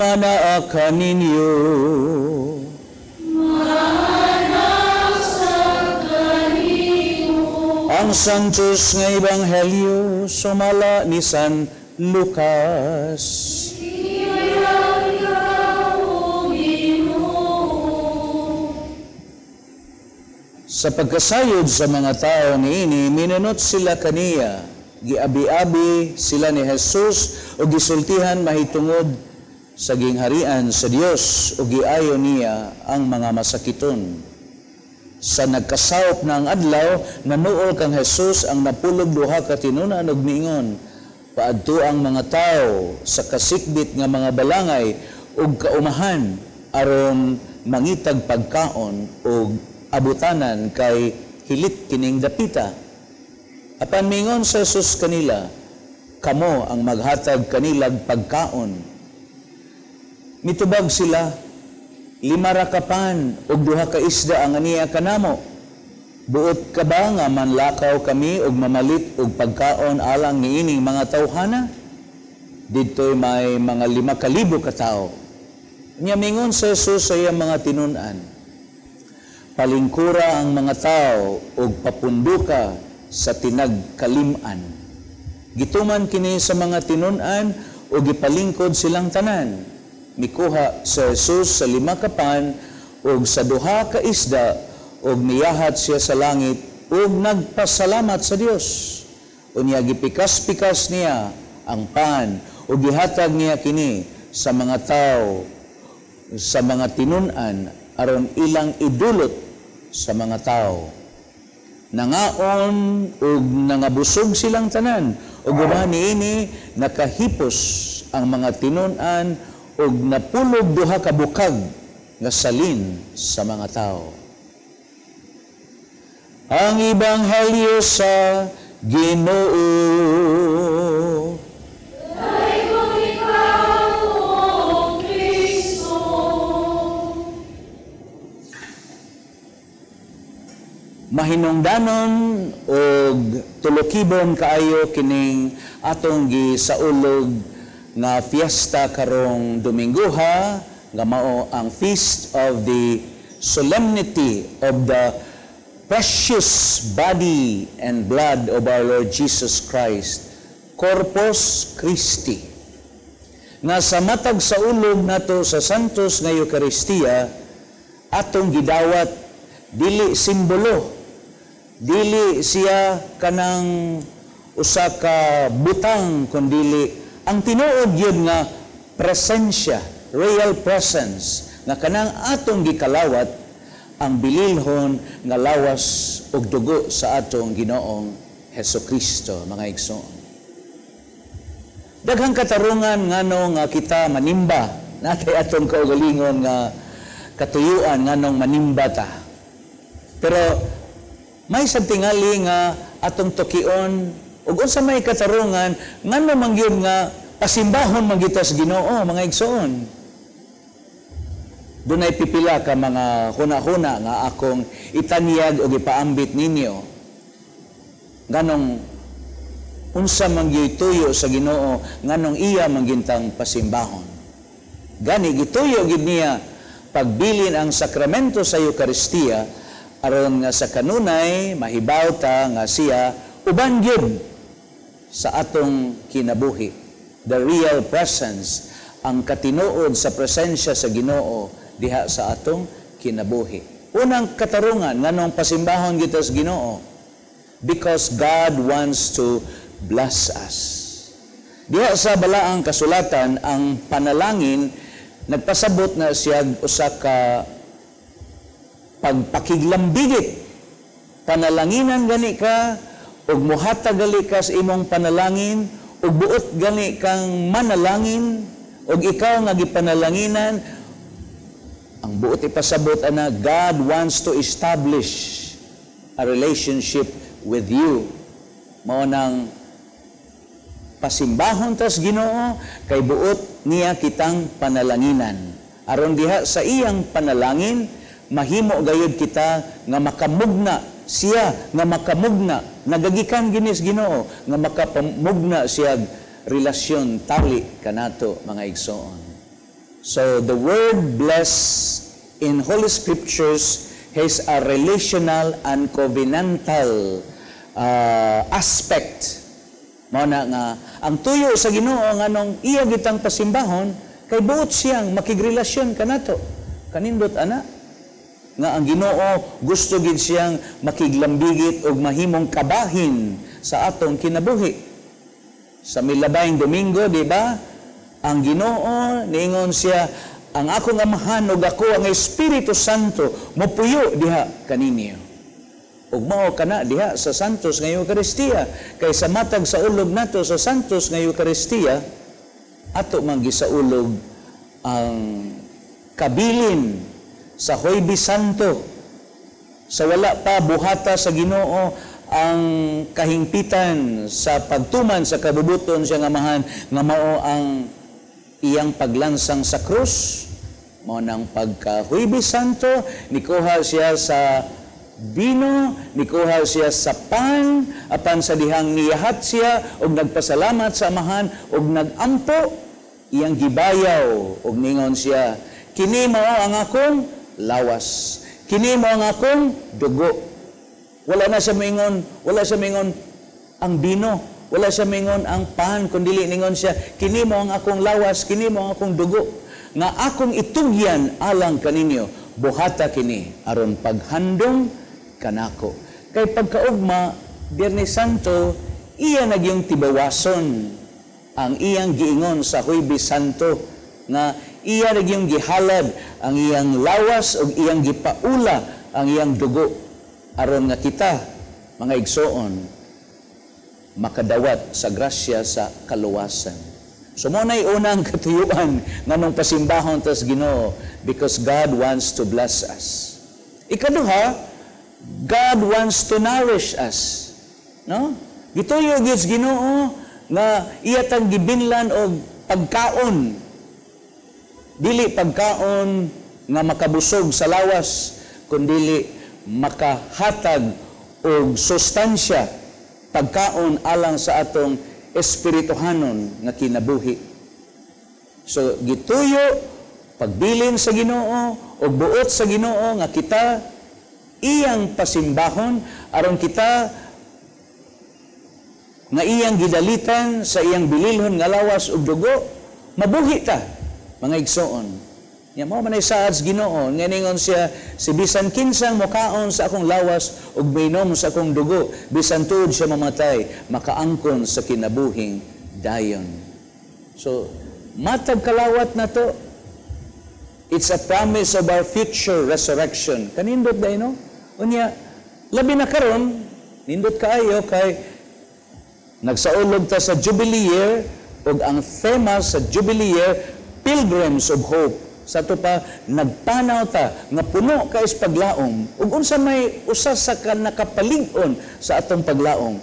Manaa kaninyo. Ang Santos nga Ebanghelyo sumala ni San Lucas. Sa pagkasayod sa mga tao niini, minunot sila kaniya, giabi-abi sila ni Jesus o gisultihan mahitungod sa gingharian sa Dios o giayo niya ang mga masakiton. Sa nagkasawop na ang adlaw, nanuol kang Jesus ang napulog duha ka tinun-an og miingon, paadto ang mga tao sa kasikbit nga mga balangay ug kaumahan aron mangitag pagkaon ug abutanan kay hilit kining dapita. Apan mingon sa Jesus kanila, kamo ang maghatag kanilag pagkaon. Mitubag sila, 5 ra ka pan ug 2 ka isda ang aniya kanamo. Buot ka ba nga manlakaw kami ug mamalit og pagkaon alang niining mga tawhana? Didto'y may mga 5,000 ka tawo. Nya mingon sa Jesus sa iyang mga tinun-an, palingkura ang mga tao ug papunduka sa tinagkalim-an. Gituman kini sa mga tinun-an ug gipalingkod silang tanan. Mikuha sa Jesus sa 5 ka pan ug sa 2 ka isda ug miyahat siya sa langit ug nagpasalamat sa Dios. Unya gipikas-pikas niya ang pan ug gihatag niya kini sa mga tao sa mga tinun-an aron ilang idulot sa mga tao. Nangaon ug nangabusog silang tanan ug uban niini nakahipos ang mga tinun-an ug napulog 2 ka bukag nga salin sa mga tao. Ang Ebanghelyo sa Ginoo. Dayon ikaw, O Kristo. Mahinungdanon og tulukibon kaayo kining atong gisaulog nga fiesta karong Domingoha, nga mao ang Feast of the Solemnity of the Precious Body and Blood of our Lord Jesus Christ, Corpus Christi. Nga sa matag saulog nato sa Santos nga Eucharistia, atong gidawat dili simbolo, dili siya kanang usa ka butang, kundili ang tinuod yun nga presensya, real presence, nga kanang atong gikalawat ang bililhon nga lawas ug dugo sa atong Ginoong Hesukristo, mga igsoon. Daghang katarungan ngano nga kita manimba, natay atong kaugalingon nga katuyuan nganong manimba ta. Pero may sabtingali nga atong tukion ug unsa may katarungan ngano man gyud nga pasimbahon man gyud ta sa Ginoo, mga igsoon. Dunay pipila ka mga huna-huna nga akong itanyag o ipaambit ninyo. Nganong unsa man gyud tuyo sa Ginoo, nganong iya man gintang pasimbahon. Gani gituyo gid niya pagbilin ang sakramento sa Eucharistia aron nga sa kanunay mahibaw ta nga siya uban gyud sa atong kinabuhi. The real presence, ang katinuod sa presensya sa Ginoo diha sa atong kinabuhi. Unang katarungan nganong pasimbahon kita sa Ginoo, because God wants to bless us. Diha sa balaang kasulatan, ang panalangin nagpasabot na siya usa ka pagpakiglambigit. Panalanginan gani ka ug muhatag gali ka sa imong panalangin, ug buot gani kang manalangin, ug ikaw nga gipanalanginan. Ang buot ipasabot ana, God wants to establish a relationship with you. Mao nang pasimbahon tas Ginoo kay buot niya kitang panalanginan. Aron diha sa iyang panalangin mahimo gayud kita nga makamugna siya, nga makamugna nagagikan ginis Ginoo nga makamugna siya relasyon tali kanato, mga igsoon. So the word "bless" in Holy Scriptures has a relational and covenantal aspect. Mao na nga ang tuyo sa Ginoo nganong iya gitang pasimbahon kay buot siyang makigrelasyon kanato. Kanindot ana nga ang Ginoo gusto gid siyang makiglambigit og mahimong kabahin sa atong kinabuhi. Sa milabayng Domingo, di ba? Ang Ginoo niingon siya, "Ang akong Amahan ug ako ang Espiritu Santo mopuyo diha kaninyo." Ug mao kana diha sa Santos nga Eucharistia, kay sa matag sa ulog nato sa Santos nga Eucharistia, ato man gisaulog ang kabilin sa Huwebes Santo, sa wala pa buhata sa Ginoo ang kahingpitan sa pagtuman sa kabubuton siyang Amahan nga mao ang iyang paglansang sa krus. Mao nang pagka Huwebes Santo, nikuha siya sa bino, nikuha siya sa pan, apan sa dihang niyahat siya og nagpasalamat sa Amahan og nagampo, iyang gibayaw og ningon siya, "Kini mao ang akong lawas, kini mao ang akong dugo." Wala na siya moingon, wala siya moingon ang bino, wala siya moingon ang pan, kundili ningon siya, "Kini mao ang akong lawas, kini mao ang akong dugo, nga akong itugyan alang kaninyo. Buhata kini aron paghandong kanako." Kay pagkaugma, Biyernes Santo, iya nagyong tibawason ang iyang giingon sa Huwebes Santo nga iya nagyong gihalad ang iyang lawas ug iyang gipaula ang iyang dugo aron nga kita, mga igsoon, makadawat sa grasya sa kaluwasan. So mao na'y unang katuyuan nganong pasimbahon tas Ginoo, because God wants to bless us. Ikaduha, God wants to nourish us. No? Gituyo gyud sa Ginoo nga iya tang gibinlan og pagkaon. Dili pagkaon nga makabusog sa lawas, kundili makahatag og sustansya, pagkaon alang sa atong espirituhanon nga kinabuhi. So gituyo pagbilin sa Ginoo og buot sa Ginoo nga kita iyang pasimbahon aron kita nga iyang gidalitan sa iyang bililhon nga lawas ug dugo, mabuhi ta, mga igsoon. Nya mao man ay saad sa Ginoo nga ningon siya, "Si bisan kinsang mokaon sa akong lawas ug minom sa akong dugo, bisan tuod siya mamatay, makaangkon sa kinabuhing dayon." So matag kalawat na to, it's a promise of our future resurrection. Kanindot diay, no? Unya labi na karon, nindot kaayo kay nagsaulog ta sa Jubilee Year ug ang tema sa Jubilee Year, Pilgrims of Hope. Sa ato pa, nagpanaw ta nga puno kay paglaom, ug unsa may usa sa ka nakapalig-on sa atong paglaom?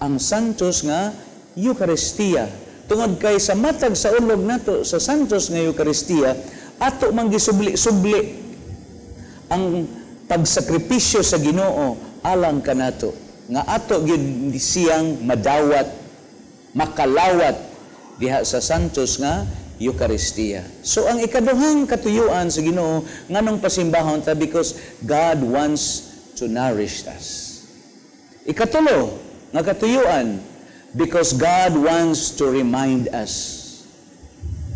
Ang Santos nga Eucharistia. Tungod kay sa matag sa ulog nato sa Santos nga Eucharistia, ato man gisubli-subli ang pagsakripisyo sa Ginoo alang kanato nga ato gyud siyang madawat, makalawat diha sa Santos nga Eucharistia. So ang ikaduhang katuyuan sa Ginoo nganong pasimbahon ta, because God wants to nourish us. Ikatulo nga katuyuan, because God wants to remind us.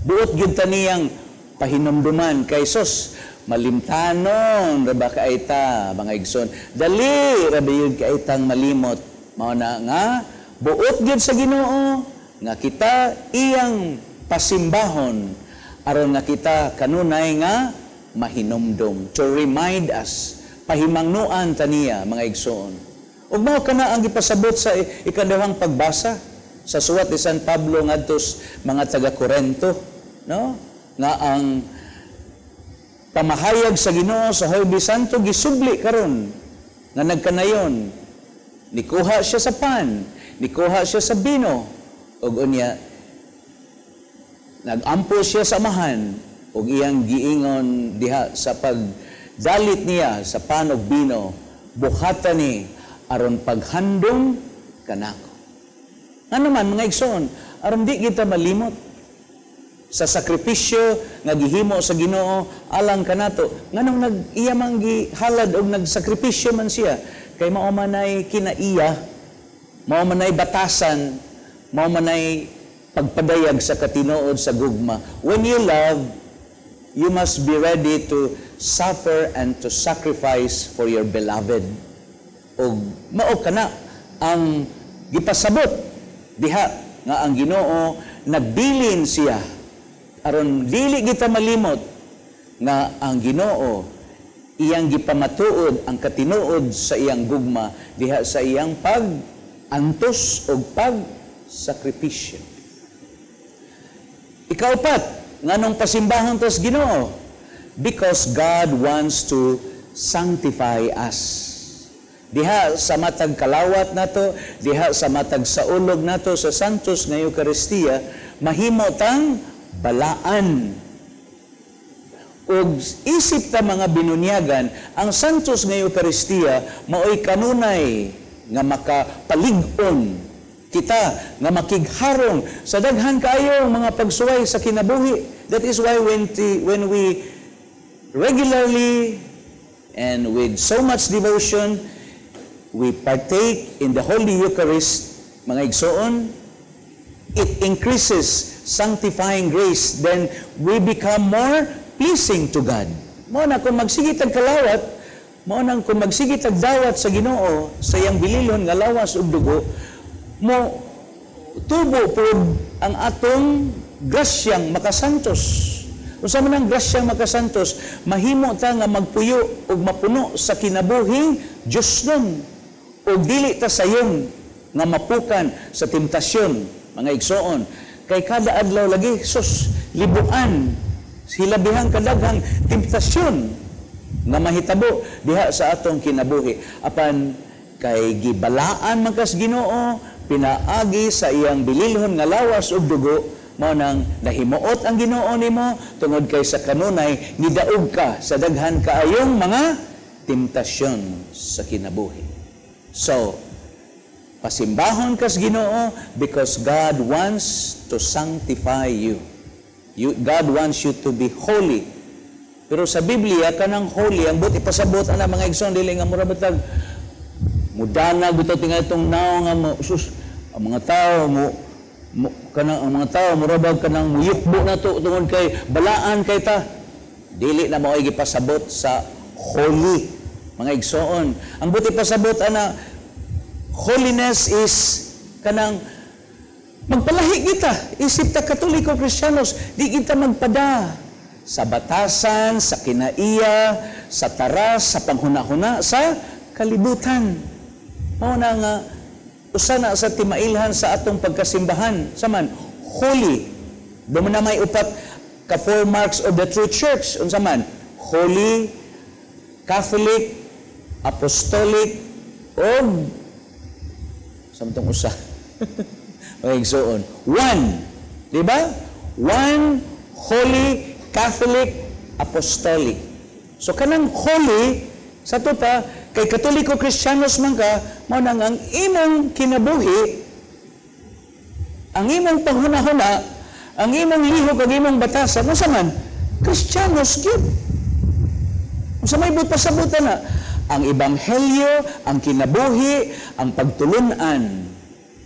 Buot gyud ta niyang pahinumduman kay sos malimtanon ra ba kay ta, mga igsoon. Dali ra ba yun kay tang malimot. Mao na nga buot gyud sa Ginoo nga kita iyang pasimbahon aron nga kita kanunay nga mahinumdum, to remind us, pahimangnuan ta niya, mga igsoon. Ug mao kana ang gipasabot sa ikaduhang pagbasa sa suwat ni San Pablo ngadto mga taga Korento, no, nga ang pamahayag sa Ginoo sa Huwebes Santo gisubli karon nga nagkanayon. Nikuha siya sa pan, nikuha siya sa bino, ug unya nagampo siya sa Amahan ug iyang giingon diha sa pagdalit niya sa pan ug bino, "Buhata ni aron paghandom kanako." Ngano man, mga igsoon? Aron di kita malimot. Sa sakripisyo nga gihimo sa Ginoo alang kanato. Nganong nag iya man gihalad og nagsakripisyo man siya? Kay mao man ay kinaiya, mao man ay batasan, mao man ay pagpadayag sa katinuod sa gugma. When you love, you must be ready to suffer and to sacrifice for your beloved. Og mao kana ang gipasabot diha nga ang Ginoo nagbilin siya aron dili kita malimot nga ang Ginoo iyang gipamatuod ang katinuod sa iyang gugma diha sa iyang pag-antos og pagsakripisyo. Ikaupat, nganong pasimbahon tas Ginoo? Because God wants to sanctify us. Diha sa matag kalawat nato, diha sa matag saulog nato sa Santos nga Eukaristiya, mahimo tang balaan. Ug isip ta mga binunyagan, ang Santos nga Eukaristiya maoy kanunay nga makapalig-on kita nga makigharong sa daghan kaayo mga pagsuway sa kinabuhi. That is why when we regularly and with so much devotion we partake in the Holy Eucharist, mga igsoon, it increases sanctifying grace. Then we become more pleasing to God. Mao na kung magsige tag kalawat, mao nang kung magsige tag dawat sa Ginoo sa iyang bililhon nga lawas ug dugo, mo tubo pod ang atong grasyang makasantos. Unsa man ang grasyang makasantos? Mahimo ta nga magpuyo ug mapuno sa kinabuhing Diosnon ug dili ta sayon nga mapukan sa temptasyon, mga igsoon. Kay kada adlaw lagi, sus, libuan, hilabihang kadaghang temptasyon nga mahitabo diha sa atong kinabuhi. Apan kay gibalaan man kas Ginoo pinaagi sa iyang bililhon nga lawas ug dugo, mao nang nahimuot ang Ginoo nimo tungod kay sa kanunay nidaog ka sa daghan kaayong mga temptasyon sa kinabuhi. So, pasimbahon kas Ginoo because God wants to sanctify you. God wants you to be holy. Pero sa Biblia, kanang holy, ang buot ipasabot ana, mga igsoon, dili nga mura batag mudanag bitaw tingali itong naong nga mo, sus, ang mga tao mo kanang ang mga tao mura bag kanang muyukbo na to tungod kay balaan kay ta. Dili na mao'y gipasabot sa holy, mga igsoon. Ang buot ipasabot ana, holiness is kanang magpalahi kita isip ta Katoliko Kristiyanos, di kita magpada sa batasan, sa kinaiya, sa taras, sa panghuna-huna, sa kalibutan. Mao na nga usa na sa timailhan sa atong pagkasimbahan saman holy. Doon na may upat ka four marks of the true church. Unsa man? Holy, Catholic, Apostolic, og samtong usa, mga igsoon. One. Di ba? One, Holy, Catholic, Apostolic. So kanang holy, sa to pa, kay Katoliko Kristiyanos man ka, mao nang ang imong kinabuhi, ang imong panghuna-huna, ang imong lihok, ang imong batasan, unsa man? Kristiyanos gyud. Unsa may buot pasabutan na? Ang ebanghelyo, ang kinabuhi, ang pagtulunan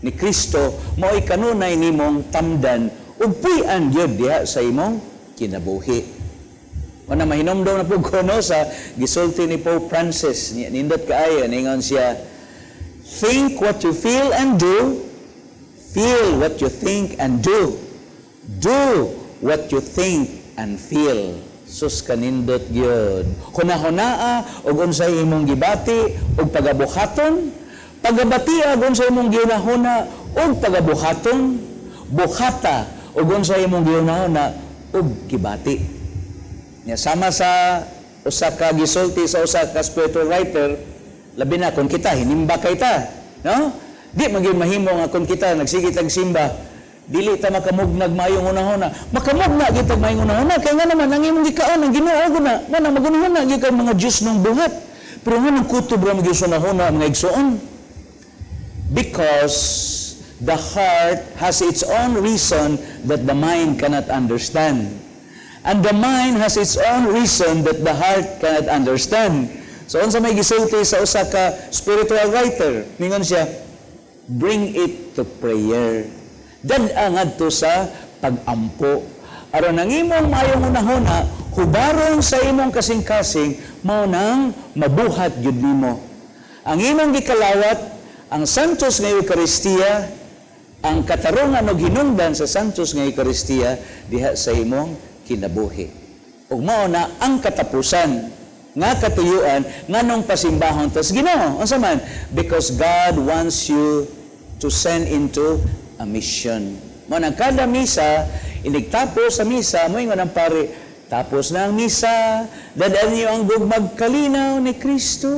ni Kristo mao'y kanunay nimong tamdan ug puy-an gyud diha sa imong kinabuhi. Una mahinomdom na pud ko, no, sa gisulti ni Pope Francis, nindot kaayo, ningon siya, "Think what you feel and do, feel what you think and do, do what you think and feel." Sus, kanindot gyud. Hunahunaa og unsay imong gibati ug pagabuhaton, pagabatia og unsay imong gihunahuna ug pagabuhaton, buhata og unsay imong gihunahuna ug gibati. Nya sama sa usa ka gisulti sa usa ka spiritual writer, labi na kung kita hinimba kay ta, no? Di man gyud mahimo nga kung kita nagsige tag simba, dili ta makamugnag maayong hunahuna. Makamugna gyud tag maayong hunahuna kay nga naman ang imong gikaon ang Ginoo gud na, nga na magunahuna gyud kay mga Dios ng buhat. Pero nga nang kutob ra magyud sa hunahuna, mga igsoon? Because the heart has its own reason that the mind cannot understand. And the mind has its own reason that the heart cannot understand. So, unsa may gisulti sa usa ka spiritual writer? Ningon siya, "Bring it to prayer." Dad-a ngadto sa pag-ampo. Aron ang imong maayong hunahuna, hubaron sa imong kasing-kasing, mao nang mabuhat gyud nimo. Ang imong gikalawat, ang Santos nga Eucharistia, ang katarungan og hinungdan sa Santos nga Eucharistia diha sa imong kinabuhi. Ug mao na ang katapusan nga katuyuan nganong pasimbahon tas Ginoo. Unsa man? Because God wants you to send into a mission. Mao nang kada misa, inigtapos sa misa, moingon ang pare, "Tapos na ang misa, dad-an niyo ang gugmag kalinaw ni Kristo."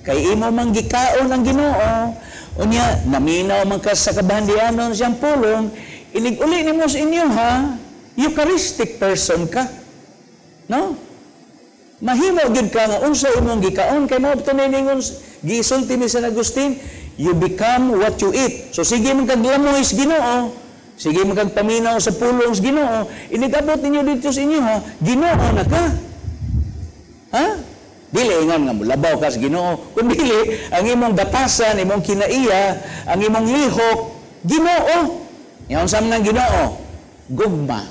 Kay imo mang gikaon ang Ginoo. Unya, naminaw man ka sa kabahandianon siyang pulong, inig-uli nimo sa inyo ha, Eucharistic person ka. No? Mahimo gyud ka nga unsa imong gikaon kay mao to ningon gisulti ni San Agustin, "You become what you eat." So sige man kag lamoy sa Ginoo, sige man kag paminaw sa pulong sa Ginoo, inigabot ninyo dito sa inyo ha, Ginoo na ka. Ha? Dili ingon nga mulabaw ka sa Ginoo, kun dili ang imong batasan, imong kinaiya, ang imong lihok, Ginoo. Yaon sa man ang Ginoo? Gugma.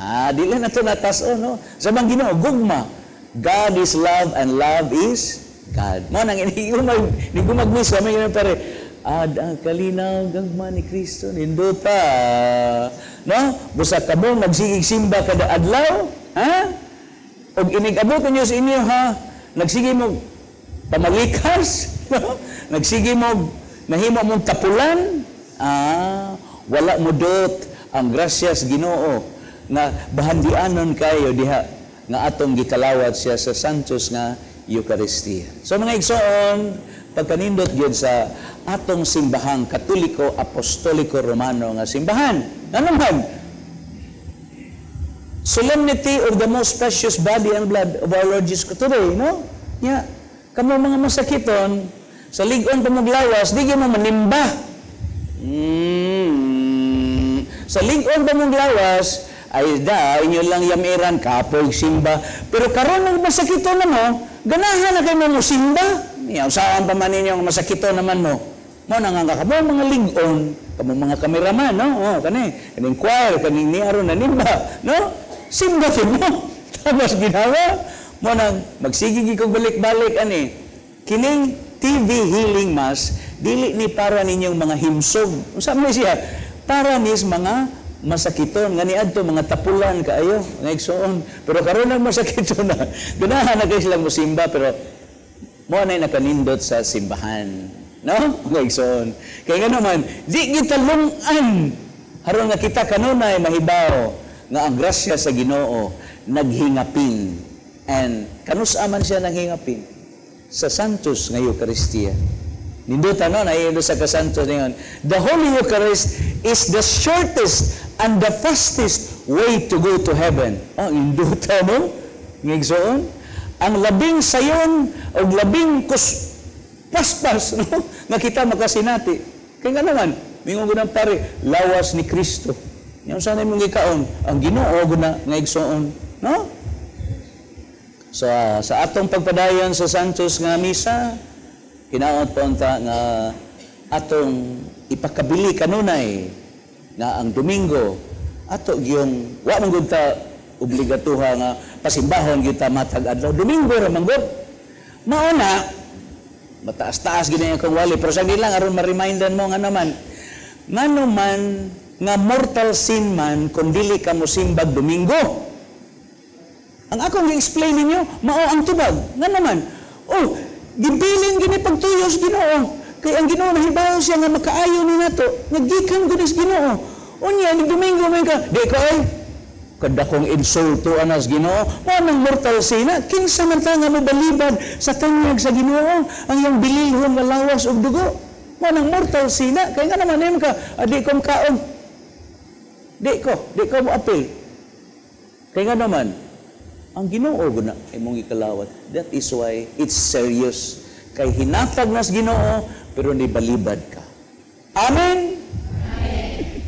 Ah, dili na to natas-o, no? Sa bang Ginoo, gugma. God is love and love is God. Mao nang inigumag nigumag misa may ganun pare. Ad ang kalinaw gagma ni Kristo nindota. No? Busa kamo nagsigig simba kada adlaw, ha? Og inig-abot ninyo sa inyo ha, nagsige mo pamalikas, no? Nagsige mo nahimo mong tapulan, ah, wala mo dot ang grasyas Ginoo nga bahandianon kayo diha nga atong gikalawat siya sa Santos nga Eucharistia. So mga igsoon, pagkanindot gyud sa atong simbahang Katoliko Apostoliko Romano nga simbahan. Ano man? Solemnity of the most precious body and blood of our Lord Jesus Christ today, no? Ya, kamo mga masakiton, sa lig-on pa mong lawas, di gyud mo manimba. Sa lig-on pa mong lawas, ay da, inyo lang yamiran, kapoy simba. Pero karon ng masakiton na mo, ganahan na kayo mo simba. Ya, saan pa man ninyo ang masakiton naman mo? Mo na nga kamo mga lig-on, kamo mga kameraman, no? Oh, kani, kaning choir, kaning ni aron nanimba, no? Simba gyud mo. Tapos ginawa mo nang magsige gyud kog balik-balik ani. Kining TV Healing Mass dili ni para ninyong mga himsog. Unsa man siya? Para nis mga masakiton nga niadto mga tapulan kaayo nga igsoon. Pero karon nang masakiton na, ganahan na kay silang mosimba pero mo na nakanindot sa simbahan. No? Mga igsoon. Kaya nga naman, di kita lungan. Haron nga kita kanunay mahibaw nga ang grasya sa Ginoo naghingapin. And kanus-a man siya naghingapin? Sa Santos nga Eucharistia. Ninduta, no? Naiindo sa kasantos ngayon. The Holy Eucharist is the shortest and the fastest way to go to heaven. Oh, induta mo? Ngigsoon? Ang labing sayon o labing kus paspas, no? Nga kita makasinati. Kaya nga naman, mingon ko ng pare, lawas ni Kristo. Yan sana mong gikaon, ang Ginoo guna nga igsoon, no? So, sa atong pagpadayon sa Santos nga misa, hinaot po unta nga atong ipakabili kanunay nga ang Domingo ato gyung wa man gud ta obligatuha nga pasimbahon gyud ta matag adlaw Domingo ra man gud. Mao na mataas-taas gid ang wali pero sa lang aron ma-remindan mo nga naman ngano man nga mortal sin man kung dili ka mosimbag Domingo. Ang akong gi-explain ninyo, mao ang tubag. Nga naman, oh, gibilin gini pagtuyo sa Ginoo. Kay ang Ginoo nahibaw siya nga makaayo ni nato, nga gikan gud sa Ginoo. Unya ni Domingo man ka, di ko ay kadakong insulto anas Ginoo. Mao nang mortal sin na kinsa man ta nga mobalibad sa tanyag sa Ginoo ang iyang bililhon nga lawas ug dugo. Mao nang mortal sin na kay nga naman nimo ka, adi ko kaon. Di ko mo apil. Kay nga naman ang Ginoo guna imong gikalawat. That is why it's serious. Kay hinatag nas Ginoo pero nibalibad ka. Amen.